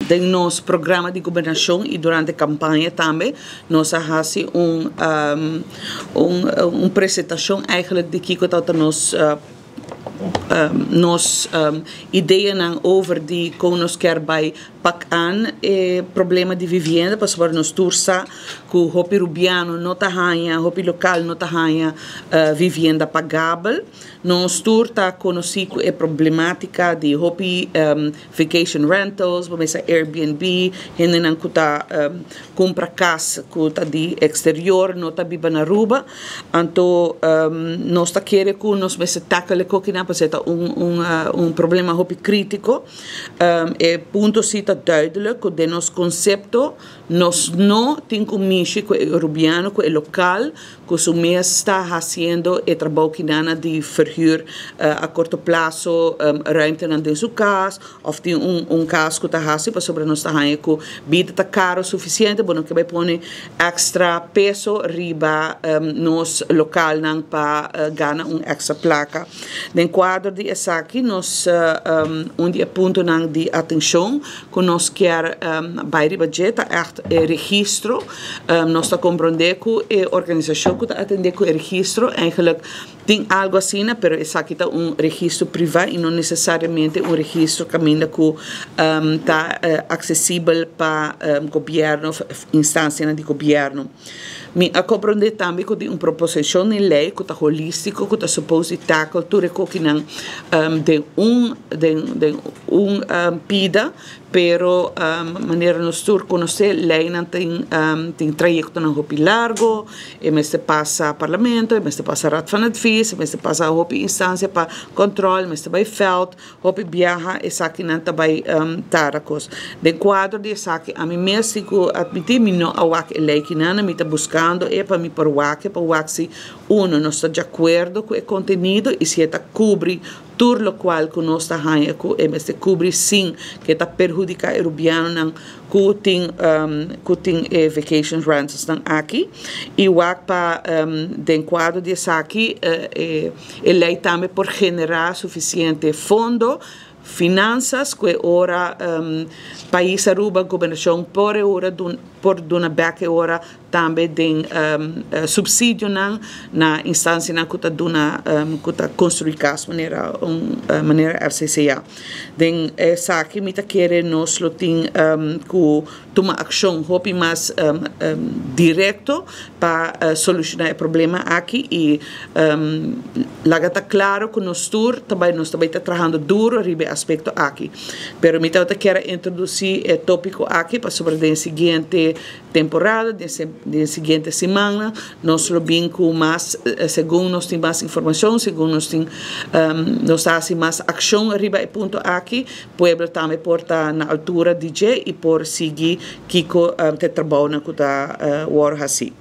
Den nos programa di gobernacion y durante campaña tambe nos a haci un presentacion eigenlijk di kico ta nos ideanan over di con nos kier bay pak aan e problema di vivienda, pasobra nos tur sa cu hopi Rubiano no ta haya, hopi local no ta haya vivienda pagabel. Nos tur ta conoci e problematica di hopi vacation rentals, bo mesa Airbnb, hendenan cu ta cumpra cas cu ta di exterior, no ta biba na Aruba. Anto nos ta kere cu nos mester tackle e cokinan, pasobra ta un problema hopi critico. E punto si ta duidelijk cu den nos concepto nos no tin cu mishi cu e Rubiano, cu e local, cu su mes ta haciendo e trabou kinan di verhuur a corto plazo ruimte den su cas of tin un cas cu ta haci, pasobra nos ta haya cu bida ta caro suficiente, bo no kier bay pone extra peso riba nos localnan pa gana un extra placa. Den cuadro di esaki, nos un di e puntonan di atencion cu nos kier bay riba dje ta echt e registro. Nos ta comprende cu e organisacion cu ta atende cu e registro eigenlijk tin algo asina, pero esaki ta un registro priva y no necesariamente un registro caminda cu ta accesibel pa gobierno, instancia di gobierno. Mi a comprende tambe cu tin un proposicion di ley cu ta holistico, cu ta supposed di tackle tur e cokinan den un pida, pero manera nos tur conoce, leynan tin trayectonan hopi largo, e mester pasa parlamento, e mester pasa Raad van Advies, e mester pasa hopi instancia pa control, mester bay veld, hopi biaha esakinan ta bay tarda cos. Den cuadro di esaki, ami mes tin cu admiti, mi no a wak e ley kinan, mi ta buscando e pa mi por wak, pa wak si uno nos ta di acuerdo cu e contenido y si ta cubri tur locual cu nos ta haya cu e mester cubri sin cu ta perhudica e Rubianonan cu tin e vacation rentals nan aki y wak pa den cuadro di esaki e ley tambe por genera suficiente fondo, finanzas cu ora pais Aruba, gobernacion por ora dun, por duna bek ora tambe den subsidionan na instancianan cu ta duna cu ta construi cas manera RCCA. Den esaki mi ta kere nos lo tin cu tuma accion hopi mas directo pa soluciona e problema aki y laga ta claro cu nos tur tambe nos tambe ta trahando duro riba e aspecto aki. Pero mi ta kier introduci e topico aki pasobra den siguiente temporada, den siguiente siman, nos lo bin cu mas, segun nos tin mas informacion, segun nos tin nos ta haci mas accion riba e punto aki, pueblo tambe por ta na altura di dje y por sigui kico e trabounan cu ta wordo haci.